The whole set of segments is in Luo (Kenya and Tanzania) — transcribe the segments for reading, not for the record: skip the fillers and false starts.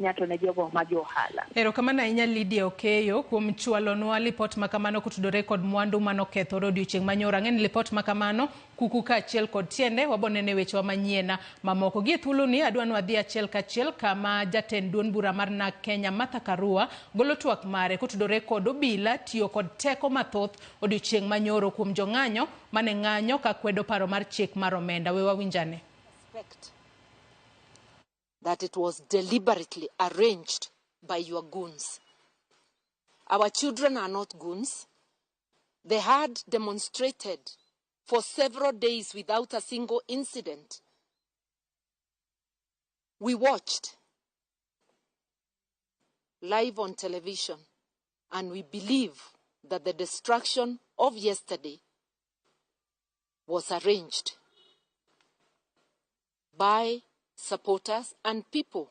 ahinya to ne jogo ma jo ohala. Erokamano ahinya Lydia Okeyo kuom chwalonwa lipot makamano kotudore kod mwandu manokethore odiochieng' manyoro. Ang'e ni lipot makamano kuku kaachiel kod tiende wabonene wechewa manyien mamoko. Gie thuoloni adwa ni wadhi achiel kachiel kama jatend duond bura mar NARC Kenya Martha Karua golo twak mare kotudore kod obila tiyo kod teko mathoth odiochieng' manyoro kuom jong'anyo mane ng'anyo ka kwedo paro mar chik mar omenda. We wawinjane. That it was deliberately arranged by your goons. Our children are not goons. They had demonstrated for several days without a single incident. We watched live on television, and we believe that the destruction of yesterday was arranged by supporters and people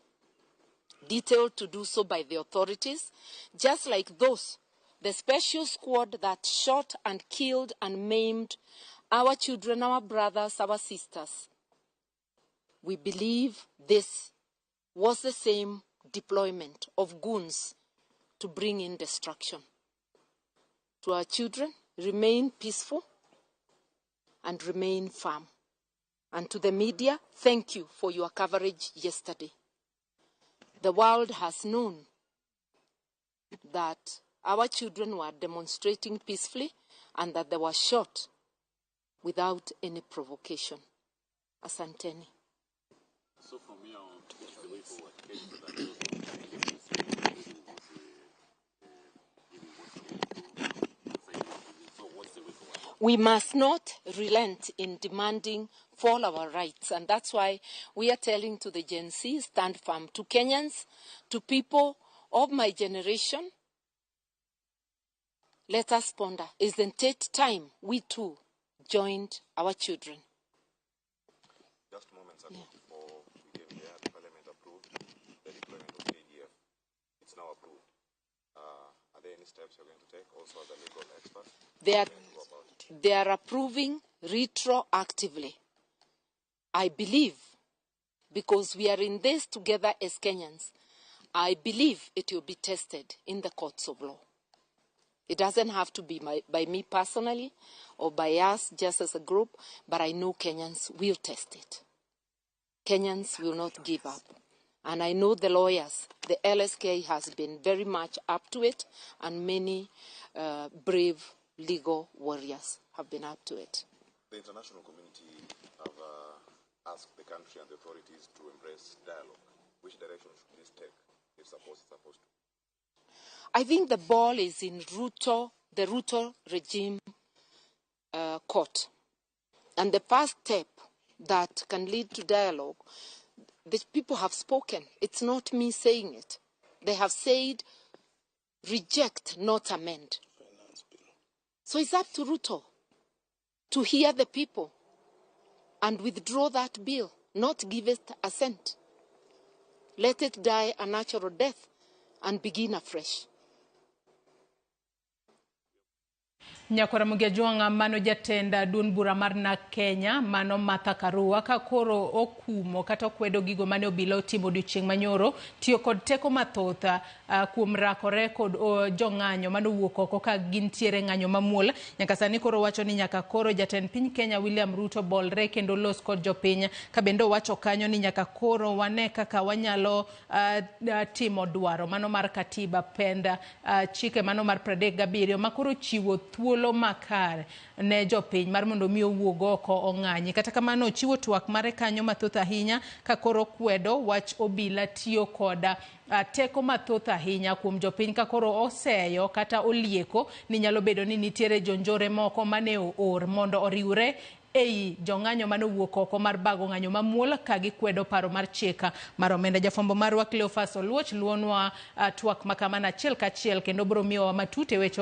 detailed to do so by the authorities, just like those, the special squad that shot and killed and maimed our children, our brothers, our sisters. We believe this was the same deployment of goons to bring in destruction. To our children, remain peaceful and remain firm. And to the media, thank you for your coverage yesterday. The world has known that our children were demonstrating peacefully and that they were shot without any provocation. Asanteni. So from here on, the way forward, we must not relent in demanding for our rights. And that's why we are telling to the Gen Z, stand firm. To Kenyans, to people of my generation, let us ponder. Isn't it time we too joined our children? Just moments ago, before we came here, the Parliament approved the deployment of KDF. It's now approved. Are there any steps you're going to take also as a legal expert? They are approving retroactively. I believe, because we are in this together as Kenyans, I believe it will be tested in the courts of law. It doesn't have to be by me personally or by us just as a group, but I know Kenyans will test it. Kenyans will not give up. And I know the lawyers, the LSK has been very much up to it, and many brave legal warriors have been up to it. The international community have asked the country and the authorities to embrace dialogue. Which direction should this take if supposed it's supposed to? I think the ball is in Ruto, the Ruto regime court. And the first step that can lead to dialogue, the people have spoken. It's not me saying it. They have said, reject, not amend. So it's up to Ruto to hear the people and withdraw that bill, not give it assent. Let it die a natural death and begin afresh. Nyakwara Mugia mano jatend duond bura mar NARC Kenya mano Martha Karua ka koro okumo kata okwedo gigo mane obila otimo odiochieng' manyoro tiyo kod teko mathoth kuom rakore kod jong'anyo mane owuok oko ka gintiere ng'anyo mamuol. Nyaka sani koro wacho ni nyaka koro jatend piny Kenya William Ruto bolre kendo los kod jopiny, ka bende owacho kanyo ni nyaka koro wane kaka wanyalo timo dwaro mano mar katiba penda chike mano mar 37 ma koro chiwo thuolo makare ne jopiny mar mondo mi owuog oko ong'anyi. Kata kamano ochiwo twak mare kanyo mathoth ahinya ka koro kwedo wach obila tiyo koda teko mathoth ahinya kuom jopiny ka koro oseyo kata olieko ni nyalo bedo ni nitiere jonjore moko mane oor mondo oriwre ei jong'anyo mane owuok oko mar bago ng'anyo mamuol ka gikwedo paro mar chik mar omenda. Jafwambo marwa Cleophas Oluoch luonwa twak makamano achiel kachiel kendo biro miyowa matut e weche.